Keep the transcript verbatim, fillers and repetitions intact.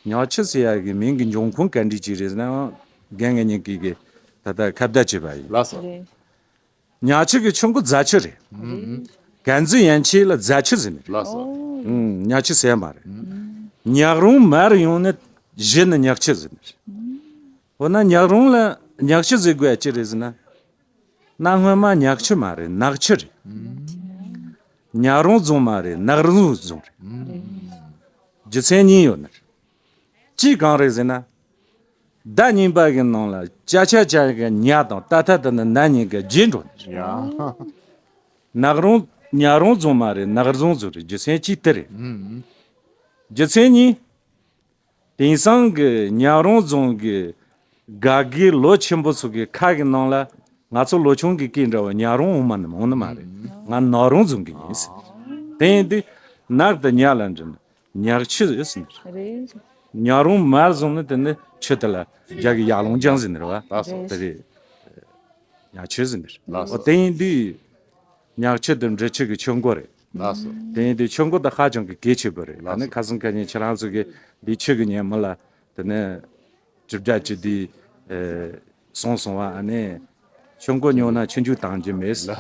ཉག་ཆུ་ཟེར་ཡག་གི་མིང་གི་འབྱུང་ཁུངས་ག་འདྲ་ཅིག་རེད་ཟེར་ན། རྒན་ངེད་གཉིས་ཀྱིས་ད་ལྟ་ཁ་བརྡ་བྱས་པ་ཡིན། ལགས་སོ། རེད། ཉག་ཆུ་གི་ཆུ་མགོ་རྫ་ཆུ་རེད། རེད། 偢་ན་ཛི་ཡན་ཆད་ལ་རྫ་ཆུ་ཟེར་ནི་རེད། ལགས་སོ། ཨོ། ཨུམ། ཉག་ཆུ་ཟེར་མ་རེད། ཉག་རོང་མར་ཡོང་ནི་གཞི་ནི་ཉག་ཆུ་ཟེར་ནི་རེད། འོ་ན་ཉག་རོང་ལ་ཉག་ཆུ་ཟེར་དགོས་ཡ་ཅི་རེད་ཟེར་ན། གནའ་སྔོན་མ་ཉག་ཆུ་མ་རེད། ནག་ཆུ་རེད། ཉག་རོང་རྫོང་མ་རེད། ནག་རོང་རྫོང་རེད། རེད། རྒྱུ་མཚན་གཉིས་ཡོད་ནི་རེད། གཅིག་གང་རེད་ཟེར་ན། ཟླ་གཉིས་པ་གི་ནང་ལ་ཅ་ཆ་ཅན་གྱི་ཉ་དང་ཏ་ཐ་ཏ་ན་ན་གཉིས་ཀ་རྗེས་འགྲོ་ནི་རེད། ཡ། ནག་རོང་ཉག་རོང་རྫོང་མ་རེད། ནག་རྫོང་རྫོང་རེད། རྒྱུ་མཚན་གཅིག་དེ་རེད། ཨུམ། རྒྱུ་མཚན་གཉིས། དེང་སང་གི་ཉག་རོང་རྫོང་གི་དགའ་དགའི་ལོ་ཆེན་པོ་ཚོ་གི་ཁ་གི་ནང་ལ། ང་ཚོ་ལོ་ཆུང་གི་སྐད་འདྲ་བ་ཉག་རོང་འོང་མ་ནི་འོང་ནི་མ་རེད། ང་ནག་རོང་རྫོང་གི་ཡིན་ཟེར། དེ་ཡིན་དུས་ནག་དང་ཉག་ལ་འདྲི་ན་ཉག་ཆུ་ཟེར་ཟེར། རེད། ཉག་རོང་མར་བཟུང་ནི་དེ་ནི་ཆུ་དེ་ལ་རྒྱ་གི་ཡར་ལུང་ཅང་ཟེར་ནི་རེད་བ། ལགས་སོ། དེ་རེད། ཉག་ཆུ་ཟེར་ནི་རེད། ལགས་སོ། འོ་དེ་ཡིན་དུས་ཉག་ཆུ་དེ་འབྲི་ཆུ་གི་ཆུ་མགོ་རེད། ལགས་སོ། དེ་ཡིན་དུས་ཆུ་མགོ་དེ་ཧ་ཅང་གི་གལ་ཆེ་པོ་རེད། ལགས་སོ། ཨ་ནི་ཁ་སང་ཁ་ཉིན་ཁྱེད་རང་ཚོ་གི་འདི་ཆུ་གི་ཉིན་མོ་ལ་དེ་ནི་གྲུབ་འབྲས་ཅི་འདི་ཨེ་སོང་སོང་བ། ཨ་ནི་ཆུ་མགོ་ཉོ་ན་ཆུ་འཇུག་བཏང་རྒྱུ་མེད། ལགས་